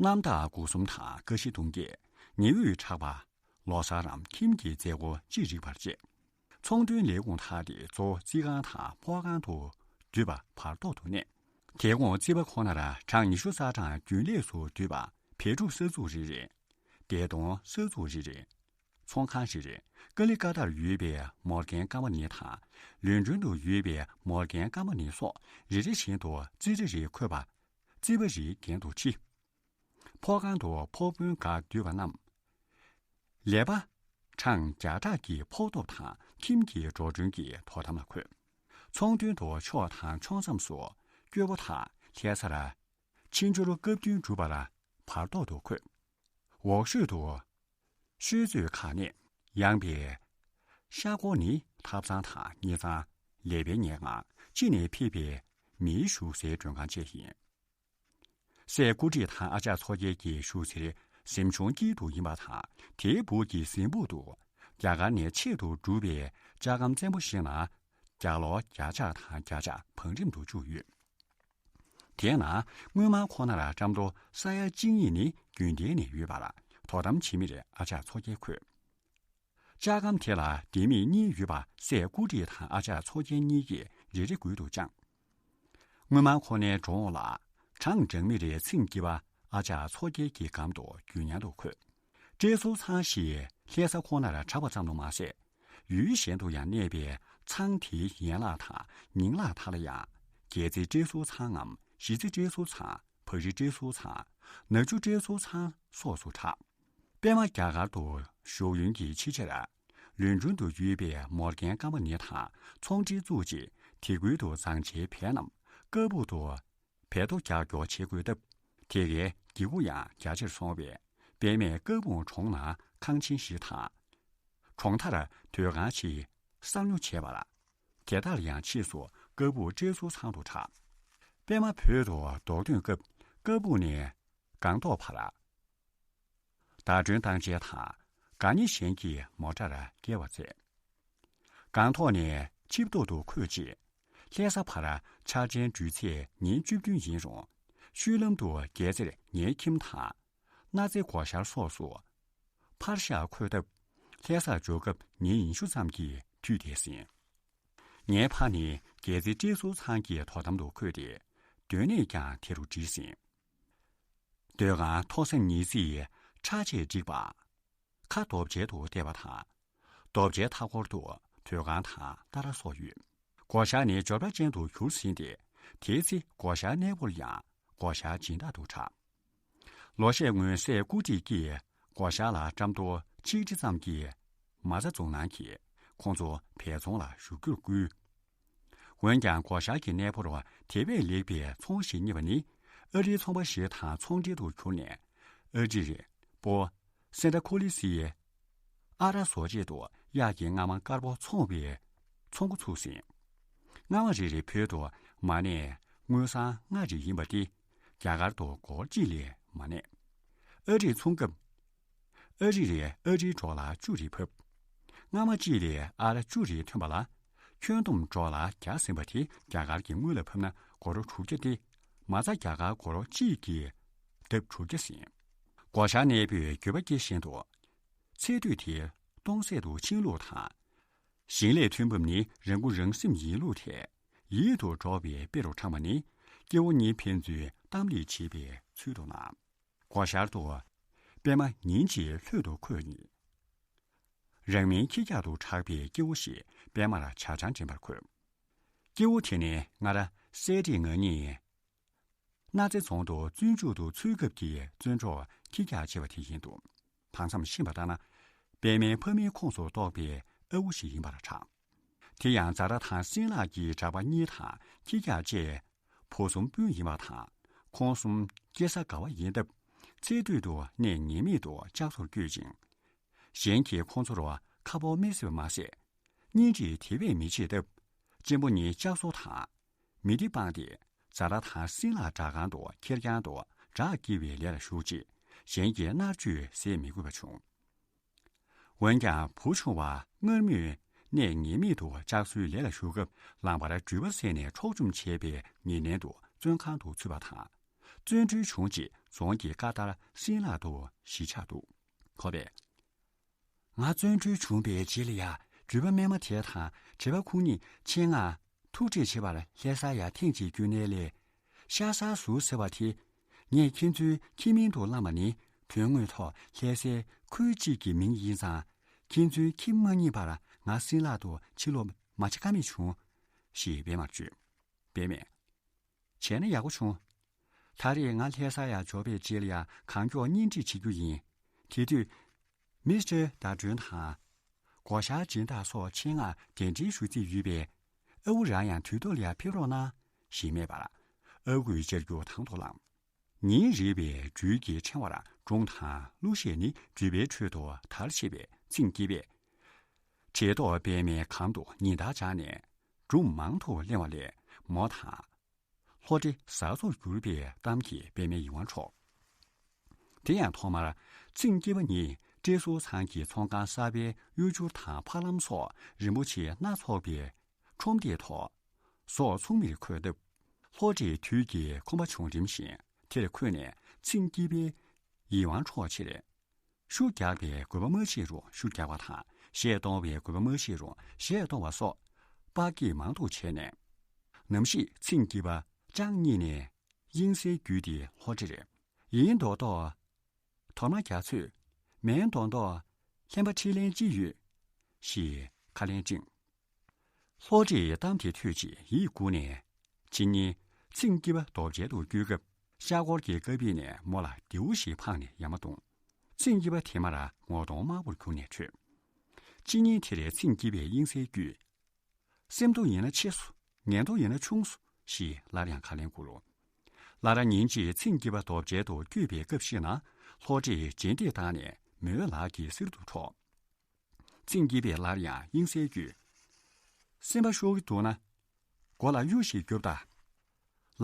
གནམ་བདག་དགུ་གསུམ་དང་ཀ་བཞི་གདུང་བརྒྱད་ཉི་འོད་གྲགས་པ། ལོ་གསར་རམ་ཁྱིམ་གྱི་མཛད་སྒོ་ཅི་རིགས་པར་བཅས། ཚོང་དོན་ལས་ཁུངས་དག་སྟེ་གཙོ་བོ་རྩིས་ཁང་དང་ཕོ་ཁང་དུ་འདུས་པ་བར་ཐོག་ཏུ་གནས། དེ་གོང་རྩིས་པ་ཁོ་ནར་གྲངས་ཉི་ཤུ་རྩ་གྲངས་རྒྱུན་ལས་སུ་འདུས་པ་བལ་ཕྲུག་གསར་འཛུགས་རེ་རེ། བདེ་སྟོང་གསར་འཛུགས་རེ་རེ། ཚོང་ཁང་རེ་རེ། ཀ་ལི་ཀ་ཏར་ཡོད་པའི་མོར་གན་ཀམ་པ་ནི་དང་། ལོན་ཌོན་དུ་ཡོད་པའི་མོར་གན་ཀམ་པ་ནི་སོགས་རེ་རེ་བཞིན་དུ་རྩིས་རེ་རེ་འཁོད་པ། རྩིས་པ་རེའི་འགན་དུ་ཕྱེ། ཕོ་ཁང་དུ་ཕོ་དཔོན་འགའ་འདུས་པ་རྣམས། ལས་པ་གྲངས་བརྒྱ་ཕྲག་གི་ཕོགས་ཐོབ་དང་ཁྱིམ་གྱི་འགྲོ་གྲོན་གྱི་དོ་དམ་ལ་འཁོད། ཚོང་དོན་དུ་ཕྱོགས་དང་ཕྱོགས་མཚམས་སུ་སྐྱོ་པོ་དང་ལྷ་ས་ར། ཆིན་ཇོར་སྐབས་བསྟུན་སྒྲུབ་པར་བར་ཐོག་ཏུ་འཁོད། འོག་ཤོད་དུ་ཤོད་མཛོད་ཁག་གནས། ཡངས་པའི་ཤར་སྒོར་ནི་ཐབ་ཚང་དང་ཉེ་ཚང་ལས་པའི་ཉེ་ངང་ཅི་ནས་ཕེབས་པའི་མིའི་བཞུགས་སའི་མགྲོན་ཁང་བཅས་ཡིན། སྲས་སྐུ་བགྲེས་དང་ཨ་ཅག་མཚོ་རྒྱལ་གྱི་བཞུགས་གཟིམ་གཟིམ་ཆུང་དཀྱིལ་དུ་ཡིན་པ་དང་། དེའི་སྦུག་གི་གཟིམ་སྦུག་ཏུ་རྒྱ་གར་ནས་ཆེད་དུ་བསྒྲུབས་པའི་ལྕགས་སྒམ་བཙན་པོ་ཞིག་ན་རྒྱ་ལོ་བརྒྱ་ཕྲག་དང་བརྒྱ་ཕྲག་བང་རིམ་དུ་བཅུག་ཡོད། དེའི་ནང་དངུལ་མང་ཁོ་ནར་ཀྲམ་ཏོ་ས་ཡ་གཅིག་གཉིས་ནི་རྒྱུན་ལྡན་ནས་ཡོད་པར་དོ་དམ་བྱེད་མི་རེ་ཨ་ཅག་མཚོ་རྒྱལ་འཁོད། ལྕགས་སྒམ་དེ་ལ་ལྡེ་མིག་གཉིས་ཡོད་པ་སྲས་སྐུ་བགྲེས་དང་ཨ་ཅག་མཚོ་རྒྱལ་གཉིས་ཀྱིས་རེ་རེ་མགུལ་དུ་བཅངས། དངུལ་མང་ཁོ་ནའི་གྲོང་འོག་ལ་གྲངས་བགྲངས་མི་རེའི་ཚེམས་སྐྱིད་པ་ཨ་ཅག་མཚོ་རྒྱལ་གྱི་སྒམ་དུ་རྒྱུན་ཉར་དུ་འཁོད། བཀྲེས་ཟུར་ཚང་ཞེས་ལྷ་ས་ཁོ་ནར་གྲགས་པ་ཙམ་དུ་མ་ཟད། ཡུལ་གཞན་དུ་ཡང་གནས་པའི་ཚང་དེའི་ཡན་ལག་དང་ཉིང་ལག་དག་ལ་ཡང་རྒྱལ་རྩེ་བཀྲེས་ཟུར་ཚང་ངམ་གཞིས་རྩེ་བཀྲེས་ཟུར་ཚང་། བ་རི་བཀྲེས་ཟུར་ཚང་། ནག་ཆུ་བཀྲེས་ཟུར་ཚང་སོགས་སུ་གྲགས། པད་མ་རྒྱ་གར་དུ་བཞུགས་ཡུན་གྱི་ཕྱི་ཕྱིར། ལོན་ཌོན་དུ་ཡོད་པའི་མོར་གན་ཀམ་པ་ནི་དང་ཚོང་འབྲེལ་བཙུགས་རྗེས་དེ་ཁུལ་དུ་བཟང་ཆའི་བལ་རྣམས་ཀ་སྦུག་ཏུ་བལ་ཐོ་རྒྱག་རྒྱོག་བྱེད་དགོས་སྟབས། དེ་གའི་སྒྱེད་འགོ་ཡང་རྒྱ་ཆེར་སོང་བས། པད་མས་ཀ་སྦུག་གྲོང་ནང་ཁང་ཆེན་ཞིག་དང་། གྲོང་མཐར་སྡོད་ཁང་ཞིག་གསར་ཉོ་བྱས་པ་ལ། དེ་དག་ལ་ཡང་ཕྱིས་སུ་ཀ་སྦུག་བཀྲེས་ཟུར་ཚང་དུ་གྲགས། པད་མ་བོད་དུ་རྡོག་ཐོན་སྐབས་ཀ་སྦུག་ནས་སྒང་ཏོག་བར་བརྡ་སྐྲུན་བཏང་འཇལ་དང་དགའ་ཉེ་གཞན་གྱི་མོ་ཊར་བསྐྱལ་བ་མཛད། སྒང་ཏོག་ནས་ཆིབས་ཏོག་ཏུ་འཁོད་རྗེས། ལྷ་ས་བར་འཆར་ཅན་འགྲུལ་ཚད་ཉིན་བཅུ་བདུན་ཡིན་རུང་། ཤུལ་ལམ་དུ་རྒྱལ་རྩེར་ཉའི་ཁྱིམ་དང་། སྣ་རྩེ་སྒོ་ཤར་སོགས་སུ་ཕར་བཞག་འཁོད་སྟབས། ལྷ་སར་འབྱོར་སྐབས་ཉིན་ཉི་ཤུ་ཙམ་གྱི་དུས་འདས་ཟིན། ངའི་ཕ་ནི་རྒྱལ་རྩེ་བཀྲེས་ཟུར་ཚང་གི་དོ་དམ་དུ་འཁོད་དེ། སྡོད་གནས་ཀྱང་དེ་རུ་བསྒྲིགས་ཟིན། སྡོད་ཁང་མཐོ་ས་ཉི་ཚེས་ཁྲ་ཆས་བསྒྲིགས་པ། ཁ་རྡོ་བཅལ་དུ་བལྟས་པ་དང་། རྡོ་བཅལ་མཐའ་སྐོར་དུ་སྡོད་ཁང་དང་སྟ་ར་སོགས་ཡོད། སྒོ་ཤར་ནི་འབྱོར་པ་ཅན་དུ་གྱུར་ཟིན་ཏེ། དེའི་ཚེ་སྒོ་ཤར་གནས་སྐོར་ཡང་སྒོ་ཤར་སྦྱིན་བདག་ཏུ་གྲགས། ལོ་ཤས་སྔོན་སྲས་སྐུ་བགྲེས་ཀྱིས་སྒོ་ཤར་ལ་ཀྲམ་ཏོ་ཆིག་ཁྲི་ཙམ་གྱིས་མ་རྩ་རྫོང་ནང་གི་ཁོང་ཚོ་བལ་རྫོང་ལ་བཞུགས་རྒྱུར་བསྐུལ། འོན་ཀྱང་སྒོ་ཤར་གྱི་གནས་སྤོར་དེ་བས་ལེགས་པའི་ཚོང་ཞིག་རྙེད་པ་ནི། ཨ་རིའི་ཚོང་པ་ཞིག་དང་ཚོང་འབྲེལ་དུ་གྱུར་ནས། ཨ་རིར་སྤོ། སེན་ཏ་ཁོ་ལི་སིའི་ཨ་ར་བཟོ་ཆེད་དུ་གཡག་གི་རྔ་མ་དཀར་པོ་འཚོང་བའི་ཚོང་འགོ་ཚུགས་ཟིན། རྔ་མ་རེ་རེ་བོད་དུ་མ་གནས་དངུལ་སྲང་ལྔ་རེ་ཡིན་པ་སྟེ། རྒྱ་གར་དུ་སྒོར་གཅིག་ལས་མ་གནས། ཨ་རིར་འཚོང་སྐབས། ཨ་རི་རེ་ཨ་རིའི་འགྲོ་ལ་བཅུ་རེ་ཕབ། རྔ་མ་གཅིག་ལས་ཨ་ར་བཅུ་རེ་ཐོན་པ་ལ། ཁྱོན་བསྡོམས་འགྲོ་ལ་བརྒྱ་ཟིན་པ་དེ་རྒྱ་གར་གྱི་དངུལ་ལ་ཕབ་ན་སྒོར་དྲུག་བརྒྱ་སྟེ། མ་རྩ་རྒྱ་གར་སྒོར་གཅིག་གི་ལྡབ་དྲུག་བརྒྱ་ཟིན། སྒོ་ཤར་གནས་སྤོས་འགྱོད་པ་སྐྱེ་བཞིན་དུ། ཚེ་སྟོད་དེ་སྟོང་ཟད་དུ་ཕྱིན་ལུགས་དང་། ཞིང་ལས་ཐོན་འབབ་ནི་རང་མགོ་རང་སེམས་ཡིན་ལུགས་ཐད། ཡིད་དུ་འགྲོ་བའི་དཔེ་རུ་དྲངས་པ་ནི། སྐྱེ་བོ་གཉིས་ཕན་ཚུན་གཏམ་གླེང་བྱེད་པའི་ཚུལ་དུ་སྣང་། སྒོ་ཤར་དུ། པད་མ་ཉིན་གཅིག་ལྷོད་དུ་འཁོད་ནས། རང་མིང་ཁྱི་སྐྱག་ཏུ་གྲགས་པའི་སྐྱེ་བོ་ཞིག་པད་མར་ཇ་ཆང་འདྲེན་པར་འཁོད། སྐྱེ་བོ་དེ་ནི་སྔར་སྲས་བགྲེས་ང་གཉིས། སྣ་རྩེ་རྫོང་དུ་བཙོན་འཇུག་ཏུ་ཚུད་སྐབས་ཀྱི་བཙོན་གྲོགས་ཁྱི་སྐྱག་ཅེས་པ་དེ་ཡིན་འདུག། བར་མཚམས་ཤེས་པ་ལྟར་ན། པད་མའི་ཕ་མིང་ཁོངས་སུ་གཏོགས་པའི་ཨ་ཁུ་ཞིག་ཡིན་པར་གྲགས། དེ་ཡང་རྫ་ར་དང་སྲིན་ལག་གི་གྲགས་པ་གཉིས་དང་ཁྱི་སྐྱག་བཅས་ཕོ་གསུམ་སྤུན་ཡིན་པ་དང་། ཁོང་གསུམ་སྐྱེ་ས་དགའ་བ་ཡིན་སྟབས། ཚེ་སྟོད་དུ་གནས་ངེས་མེད་དུ་ལྕགས་ཟུར་བསྐྱོད་ཅིང་། གཞན་གྱིས་ཁོང་ཚོར་ཁ་ཕོར་མི་སེར་བ་མ་ཟད། གཉེན་སྒྲིག་དེ་བས་མི་བྱེད་སྟབས། གཅེན་པོ་ནི་ལྕགས་ཟོར་དང་། མེ་ཐི་སྤངས་ཏེ། ཛ་དྲག་དང་སྲིན་ལག་དྲ་ཁང་དུ་ཁེར་རྐྱང་དུ་བྲག་བསྐྱིལ་བའི་ལས་ལ་ཞུགས་རྗེས། གཞན་གྱི་མནར་གཅོད་བཟོད་མི་དགོས་པ་བྱུང་། འོན་ཀྱང་བུ་ཆུང་བ་སྔར་མུས་ནས་ངེས་མེད་དུ་ལྕགས་ཟོར་ལས་ལ་ཞུགས་སྐབས། ལམ་བར་འགྲུལ་པ་བསད་ནས་འཕྲོག་བཅོམ་བྱས་པའི་ཉེ་གནས་དུ་བཙོན་ཁང་དུ་ཚུད་པ་དང་། བཙོན་གྲོལ་བྱུང་རྗེས་རྫོང་གི་ཀ་ཏར་སྲིན་ལག་ཏུ་གཞིས་ཆགས་འདུག་ཁོ་པས། ང་བཙོན་གྲོལ་བྱུང་བའི་རྗེས་ལ་ཡང་འགྲུལ་པ་རྨས་མ་དེ་དང་བྲེལ་བ་ཁོང་གཉིས་ཆེད་མངགས་ཐུག་འཕྲད་བྱེད་པར་ལྷ་ས་ཡར་ཐེངས་གཅིག་བསྐྱོད་ནའི་ལས། ཤ་ཟ་ཟུར་ཟེར་བ་དེ། ངས་ཁྱེད་ཚོའི་ཁྱིམ་མིང་དུ་བླངས་པ་ནི་དོན་དངོས་ཐོག་ལྷ་སའི་ཁུལ་གཅིག་གི་མིང་ཡིན་ཙང་། ཁྱེད་ཚོའི་ཁྱིམ་མ་རྙེད་པར་ང་སྲིན་ལག་ཏུ་ཕྱིར་ལོག་མ་བྱེད་ཀ་མེད་བྱུང་། ཞེས་པད་མར་བརྗོད། པད་མས། བྱས་ན་ཡག་པོ་བྱུང་། ད་རེས་ང་ལྷ་ས་ཡར་འབྱོར་བའི་རྗེས་ལ་ཡང་གང་མགྱོགས་གཉེན་སྒྲིག་བྱེད་རྒྱུ་ཡིན། དེ་དུས། མིས་ཊར་ཟླ་སྒྲོན་དང་། སྒོ་ཤར་སྦྱིན་བདག་སོགས་ཆེད་མངགས་གདན་འདྲེན་ཞུ་རྩིས་ཡོད་པས། ཨ་ཁུ་རང་ཡང་དུས་ཐོག་ལ་ཡར་ཕེབས་རོགས་གནང་། ཞེས་སྨྲས་པར། ཨ་ཁུས་ལྕགས་ཀྱུ་དང་དུ་བླངས། ཉིན་རེ་བའི་འགྲུལ་གྱི་ཕྲེང་བར་སྒྲུང་དང་གླུ་གཞས་ནི་འགྲུལ་པའི་ཁྲོད་དུ་དར་ཆེ་བས། ཚིང་སྐྱིད་པས། བྲེ་ཏོག་པད་མའི་གམ་དུ་ཉིན་ལྟར་སྦྱར་ནས་སྒྲུང་མང་དུ་གླེང་བ་ལས། མོ་དང་། ལྷོ་བྲེ་ཟ་ཟོར་གྱུར་པའི་གཏམ་གྱིས་པད་མའི་ཡིད་དབང་འཕྲོག་དེ་ཡང་ཐོག་མར་ཚིང་སྐྱིད་པ་ཉིད་བཀྲས་ཟུར་ཚང་གི་ཚོང་ཁང་གསར་པའི་གཡོ་སྒྱུར་དང་ཕ་ལམ་སོགས་རིན་པོ་ཆེ་སྣ་ཚོགས་པའི་ཁྲོམ་སྡེའི་ཐོག་ཟོག་ཚུགས་མིར་འཁོད་སྟབས། ལྷོ་བྲེའི་དུས་ཀྱི་ཁོམ་པ་བྱུང་རིམ་བཞིན་དེར་འཁོད་ནས་ཚིང་སྐྱིད་པའི་ཡིད་དབང་འཕྲོག་ཕྱིར། ཤུགས་རྒྱག་པའི་དགོས་པ་མ་ཤེས་རུང་ཤུགས་རྒྱག་པ་དང་གཞས་གཏོང་བའི་དགོས་པ་མ་ཤེས་རུང་གཞས་གཏོང་བ་སོགས་པར་སྐྱེས་མང་དུ་བྱས་ནས། ནམ་ཞིག་ཚིང་སྐྱིད་པ་ཅང་གཉིད་ནས་དབྱིངས་གསལ་རྒྱུད་དེ་ལྷོ་བྲེ་རེད། ཡིན་མདོག་མདོག་དོར་མ་རྒྱ་ཚོས་མེན་མདོག་མདོག་ལྷན་པ་ཁྲིད་ལན་ཅི་ཡོད། ཞེས་ཁ་ལན་སྤྲིངས། ལྷོ་བྲེས་གཏམ་དེ་ཐོས་རྗེས་ཡིད་མགུ་ནས། ཕྱི་ཉིན་ཚིང་སྐྱིད་པ་རྡོ་གཅལ་དུ་བསྐྱོད་སྐབས་ཤར་སྒོར་གྱི་ཀ་པི་ནས་མོ་ལ་རྡེའུ་ཞིག་འཕངས་ནས་ཡར་མར་བརྡུངས། ཚིང་སྐྱིད་པ་དེ་མར་ངོ་གདོང་དམར་པོར་གྱུར་ནས་བྲོས། ཕྱི་ཉིན་དེར་ཚིང་སྐྱིད་པས་དབྱིངས་གསལ་རྒྱུད། སེམས་སྡུག་ཡིན་ན་ཆེ་སོང་། ངལ་དུབ་ཡིན་ན་ཆུང་སོང་། ཞེས་སླར་ཡང་ཁ་ལན་བསྐུར། སླར་ཉིན་གཅིག་ཚིང་སྐྱིད་པ་རྡོ་གཅལ་དུ་བསྐྱོད་པའི་སྐབས་ཤིག་ན་ལྷོ་བྲེས་རྗེས་འདེད་བཏང་ནས་མོའི་ལག་གི་གསེར་གདུགས་འཕྲོག་ཚིང་སྐྱིད་པས་སླར་ཡང་དབྱིངས་གསལ་རྒྱུད། སེམས་པ་ཤོར་གྱི་འདུག་ན། མགོ་ལ་གཡུ་ཞིག་རྒྱོབ་དང་།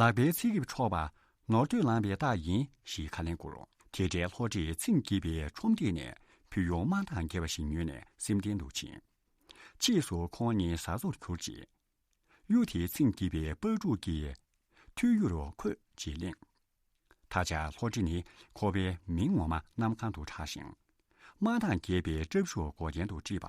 ལག་པའི་ཚིགས་ཀྱིས་འཕྲོག་པ་ནོར་འདོད་ལངས་པའི་རྟགས་ཡིན་ཞེས་ཁ་ལན་བསྐུར། དེ་འཕྲལ་ལྷོ་བྲེས་ཚིང་སྐྱིད་པའི་ཁྲོམ་སྟེགས་ནས་བོད་གཡོག་དམར་མདངས་རྒྱས་པ་ཞིག་ཉོས་ནས་སེམས་རྟེན་དུ་ཕྱིན། ཕྱིས་སུ་ཁོང་གཉིས་ཟ་ཟོར་གྱུར་རྗེས། གཡུ་དེ་ཚིང་སྐྱིད་པའི་པར་ཕྲུག་གིས་ཐུག་ཡུར་འཁོད་ཅེས་གླེང་། ད་ཆ་ལྷོ་བྲེ་ནི་ཁོ་པའི་མིང་ངོ་མ་གནམ་གང་དུ་གྲགས་ཤིང་། དམར་མདངས་རྒྱས་པའི་སྲབ་ཞུགས་མགོ་རྒྱན་དུ་དཀྲིས་པ།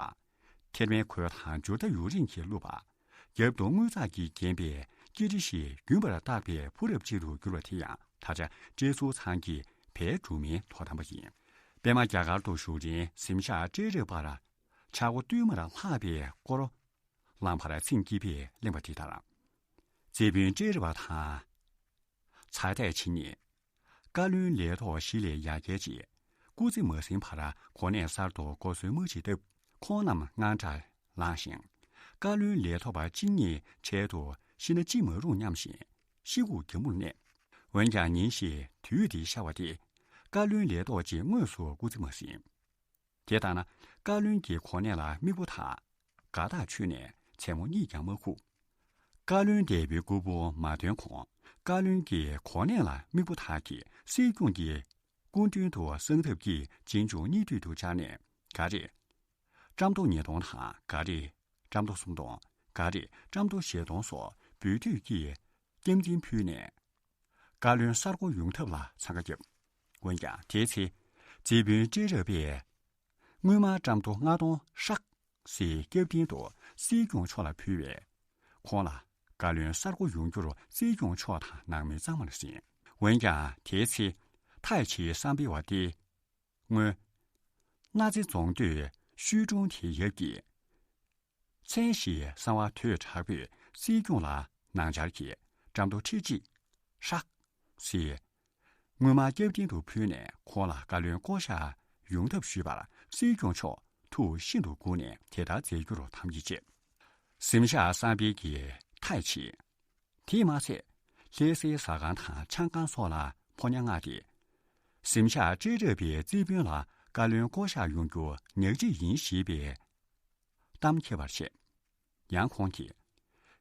ཐེར་མའི་གོས་དང་འཇུར་རྟ་ཡུ་རིང་གིས་བཀླུབས་པ། རྒྱབ་ཏུ་དངུལ་ཙག་གིས་བརྒྱན་པའི་སྐྱིལ་ཀྲི་ཞིག་རྒྱུན་པར་བཏགས་པའི་ཕུ་རབ་ཅིག་ཏུ་གྱུར་པ་དེ་ཡང་ད་ཆ་བཀྲས་ཟུར་ཚང་གི་བལ་སྒྲུག་མའི་ཐོག་དམ་པ་ཡིན། པད་མ་རྒྱ་གར་དུ་བཞུགས་རིང་གཟིམ་ཤག་སྤྲེལ་རབ་པར་ཆག་སྒོ་བསྟུད་མར་ལྷག་པའི་སྐོར། ལམ་བར་ཚིང་སྐྱིད་པས་གླེང་བ་འདི་ལྟར། རྩེ་དཔོན་སྤྲེལ་རབ་པ་དང་། ཚ་ཐས་ཆེ་གཉིས། བཀའ་བློན་ལས་ཐོག་གཞི་ལས་ཡར་བསྐྱལ་རྗེས། སྐུ་ཚེ་མ་ཟིན་བར་གོ་གནས་གསར་དུ་བསྐོ་སྲོལ་མ་བྱེད་སྟབས། ཁོང་རྣམས་དངངས་སྐྲག་ལངས་ཤིང་། བཀའ་བློན་ལས་ཐོག་པ་གཅིག་གཉིས་འཕྲལ་དུ་ཤི་ན་ཅི་མ་རུང་སྙམ་བཞིན་ཤི་སྒུག་གྱང་མོར་གནས། འོན་ཀྱང་ཉིན་ཞིག་དུས་འདི་ཤར་བ་སྟེ། བཀའ་བློན་ལས་ཐོག་ཅིག་དངོས་སུ་སྐུ་ཚེ་མ་ཟིན། དེ་ལྟར་ན་བཀའ་བློན་གྱི་གོ་གནས་ལ་མིག་པོ་དང་དགའ་ཐག་ཆོད་ནས་མཚན་མོ་གཉིད་ཀྱང་མ་ཁུག་བཀའ་བློན་འདས་པོའི་སྐུ་ཕུང་མ་ཐོན་གོང་བཀའ་བློན་གྱི་གོ་གནས་ལ་མིག་པོ་དག་གིས་སྲིད་སྐྱོང་གི་སྐུ་མདུན་དུ་གསང་ཐབས་ཀྱིས་རྗེས་འཇུག་གཉིས་མཐུད་དུ་བཅར་ནས། འགའ་རེས་བཀྲམ་ཐོ་ཉིས་སྟོང་དང་འགའ་རེས་བཀྲམ་ཐོ་སུམ་སྟོང་། འགའ་རེས་བཀྲམ་ཐོ་བཞི་སྟོང་སོགས་འབུལ་སྡུད་ཀྱིས་སྐྱབས་འཛིན་ཕུལ་ནས། བཀའ་བློན་གསར་བསྐོ་ཡོང་ཐབས་ལ་འཚང་ཁ་བརྒྱབ། འོན་ཀྱང་དེའི་ཚེ། རྩེ་དཔོན་སྤྲེལ་རབ་པས། སྔོན་མ་བཀྲམ་ཐོ་ལྔ་སྟོང་ཧྲག་སེ་སྐྱབས་རྟེན་དུ་སྲིད་སྐྱོང་མཆོག་ལ་ཕུལ་བས། ཁོང་ལ་བཀའ་བློན་གསར་བསྐོ་ཡོང་རྒྱུར་སྲིད་སྐྱོང་མཆོག་དང་ནང་མི་གཙང་མར་ཟིན། འོན་ཀྱང་དེའི་ཚེ། ཐའེ་ཆི་བསམ་འཕེལ་བ་སྟེ། སྔོན། སྣ་རྩེ་རྫོང་སྡོད་ཤུལ་གྲོང་དེའི་ཡབ་ཀྱིས། མཚན་ཞེས་གསང་བ་དོས་དྲག་པོས་སྲིད་སྐྱོང་ལ་ནང་འཆར་གྱིས་བཀྲམ་ཐོ་ཁྲི་གཅིག་ཧྲག་སེ། སྔོན་མ་སྐྱབས་རྟེན་དུ་ཕུལ་ནས་ཁོང་ལ་བཀའ་བློན་བསྐོ་བཞག་ཡོང་ཐབས་ཞུས་པར་སྲིད་སྐྱོང་མཆོག་ཐུགས་ཤིན་ཏུ་མགུ་ནས་དེ་ལྟར་མཛད་རྒྱུར་དམ་བཅའ་བཅས། གཟིམ་ཤག་བསམ་འཕེལ་གྱིས་ཐའེ་ཆི། དེས་མ་ཚད། ལྷ་སའི་ཟ་ཁང་དང་ཆང་ཁང་སོགས་ལ་ཕོ་ཉ་མངགས་ཏེ། གཟིམ་ཤག་སྤྲེལ་རབ་པའི་རྩིས་དཔོན་ལ་ བཀའ་བློན་བསྐོ་བཞག་ཡོང་རྒྱུ་ཉག་གཅིག་ཡིན་ཞེས་པའི་གཏམ་ཁྱབ་པར་བཤད། ཡང་ཁོང་གིས།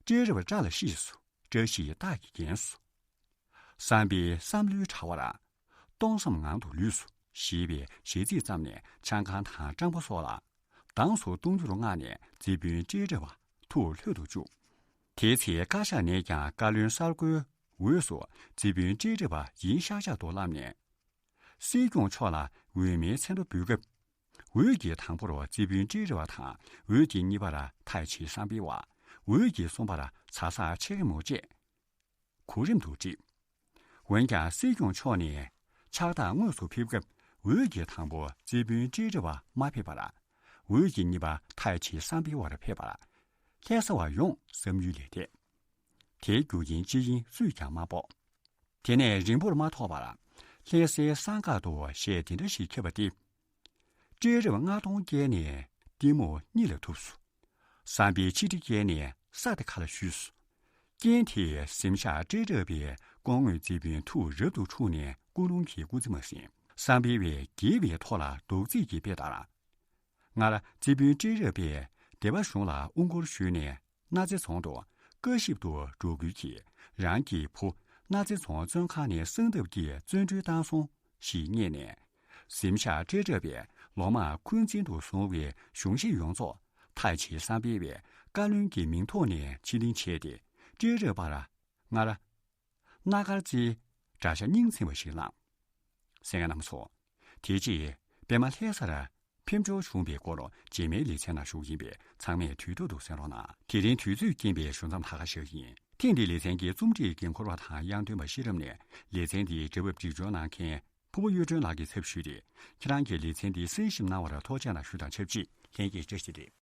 སྤྲེལ་རབས་བཀྲ་ལ་ཤིས་སོ། བཀྲ་ཤིས་རྟགས་ཀྱིས་བརྒྱན་སོ། བསམ་པའི་བསམ་བློའི་དྲ་བར། སྟོང་བསམ་ངང་དུ་ལུས་སོ་ཞེས་པའི་ཞལ་ཚིག་བརྩམས་ནས་ཆང་ཁང་དང་སྤྲང་པོ་སོགས་ལ་གདངས་སུ་གཏོང་རྒྱུར་མངགས་ནས་རྩིས་དཔོན་སྤྲེལ་རབ་པ་ཐུགས་ལྷོད་དུ་བཅུག་དེའི་ཚེ་བཀའ་ཤག་ནས་ཀྱང་བཀའ་བློན་གསར་བསྐོའི་འོས་སུ་རྩིས་དཔོན་སྤྲེལ་རབ་པ་ཡིན་ཤག་ཤག་ཏུ་བསླབས་ནས། སྲིད་སྐྱོང་མཆོག་ལ་འོས་མིའི་མཚན་ཐོ་འབུལ་སྐབས། འོས་ཀྱི་དང་པོར་རྩིས་དཔོན་སྤྲེལ་རབ་པ་དང་འོས་ཀྱི་གཉིས་པར་ཐའི་ཆི་བསམ་འཕེལ་བ། འོས་ཀྱི་གསུམ་པར་ཚ་ཚ་ཆེ་གེ་མོ་བཅས། གོ་རིམ་དུ་བསྒྲིགས། འོན་ཀྱང་སྲིད་སྐྱོང་མཆོག་ནས་ཕྱག་རྟགས་དངོས་སུ་ཕེབས་སྐབས་འོས་ཀྱི་དང་པོ་རྩིས་དཔོན་སྤྲེལ་རབ་པ་མ་ཕེབས་པར། འོས་ཀྱི་གཉིས་པ་ཐའི་ཆི་བསམ་འཕེལ་བར་ཕེབས་པར། ལྷ་ས་བ་ཡོངས་བསམ་ཡུལ་ལས་འདས། དེའི་རྒྱུ་རྐྱེན་ཅི་ཡིན་སུས་ཀྱང་མ་དཔོག་དེ་ནས་རིང་པོར་མ་ཐོགས་པར། ལྷ་སའི་བསང་ཁང་དུ་གཞས་དེ་འདྲ་ཞིག་ཁྱབ་པ་སྟེ། སྤྲེལ་རབས་ལྔ་སྟོང་བསྐྱལ་ནས་གཏི་མུག་གཉིད་ལ་ཐུབ་སོ། བསམ་པའི་ཆིག་ཁྲི་བསྐྱལ་ནས་ས་དེ་ཁ་ལ་བཞུས་སོ། རྐྱེན་དེས་གཟིམ་ཤག་སྤྲེལ་རབ་པའི་སྐུ་ངོ་རྩིས་དཔོན་ཐུགས་རབ་ཏུ་འཁྲུགས་ནས་སྐུ་རླུང་གིས་སྐུ་ཚེ་མ་ཟིན། བསམ་འཕེལ་བས་རྒྱལ་བའི་ཐོག་ལ་རྡོག་རྫིས་ཀྱིས་དཔེ་ལྟར། སྔར་རྩིས་དཔོན་སྤྲེལ་རབ་པས་སྡེ་པ་གཞུང་ལ་དབུ་སྐོར་ཞུས་ནས་གནའ་རྫི་རྫོང་དུ་བཀའ་ཞིབ་ཏུ་འགྲོ་ཁུལ་གྱིས་རང་གི་བུ་གནའ་རྫི་རྫོང་བཙོན་ཁང་ནས་གསང་ཐབས་ཀྱིས་བཙོན་གྲོལ་བཏང་སོང་ཞེས་བསྙད་ནས། གཟིམ་ཤག་སྤྲེལ་རབ་པས་ལོ་མང་འཁོན་འཛིན་དུ་བཟུང་བའི་གཞུང་ཞིག་ཡོངས་རྫོགས་ཐའི་ཆི་བསམ་འཕེལ་བས་བཀའ་བློན་གྱི་མིང་ཐོག་ནས་ཕྱིར་ལེན་བྱས་ཏེ་སྤྲེལ་རབ་པར་སྔར། སྣ་དཀར་རྩེའི་གྲྭ་ཤག་སྙིང་ཚིམ་པ་ཞིག་བླངས། གསན་མཁན་རྣམ་པ་ཚོ། དེ་རྗེས་པད་མ་ལྷ་སར་ཕེབས་འབྱོར་བྱུང་བའི་སྐོར་རྗེས་མའི་ལེ་ཚན་ནང་ཞུ་གི་ཡིན་པས་ཚང་མས་དུས་ཐོག་ཏུ་གསན་རོགས་གནང་། དེ་རིང་དུས་ཚོད་རྐྱེན་པས་ཞུ་མཚམས་ད་ག་བཞག་གི་ཡིན། ཐེངས་འདིའི་ལེ་ཚན་གྱི་རྩོམ་སྒྲིག་འགན་འཁུར་བ་དང་དབྱངས་སྟོན་པ་ཤེས་རབ་ནས་ལེ་ཚན་འདིའི་འབྲེལ་བ་སྒྲིག་སྦྱོར་གནང་མཁན་ཕུར་བུ་གཡུ་སྒྲོན་ལགས་ཀྱིས་ཚབ་ཞུས་ཏེ། ཁྱེད་རང་གིས་ལེ་ཚན་འདི་གསན་ཞིབ་གནང་བར་ཐུགས་རྗེ་གནང་ཞུ་དང་ཆབས་ཅིག་ལྷན་རྒྱས་བཀྲ་ཤིས་བདེ་ལེགས།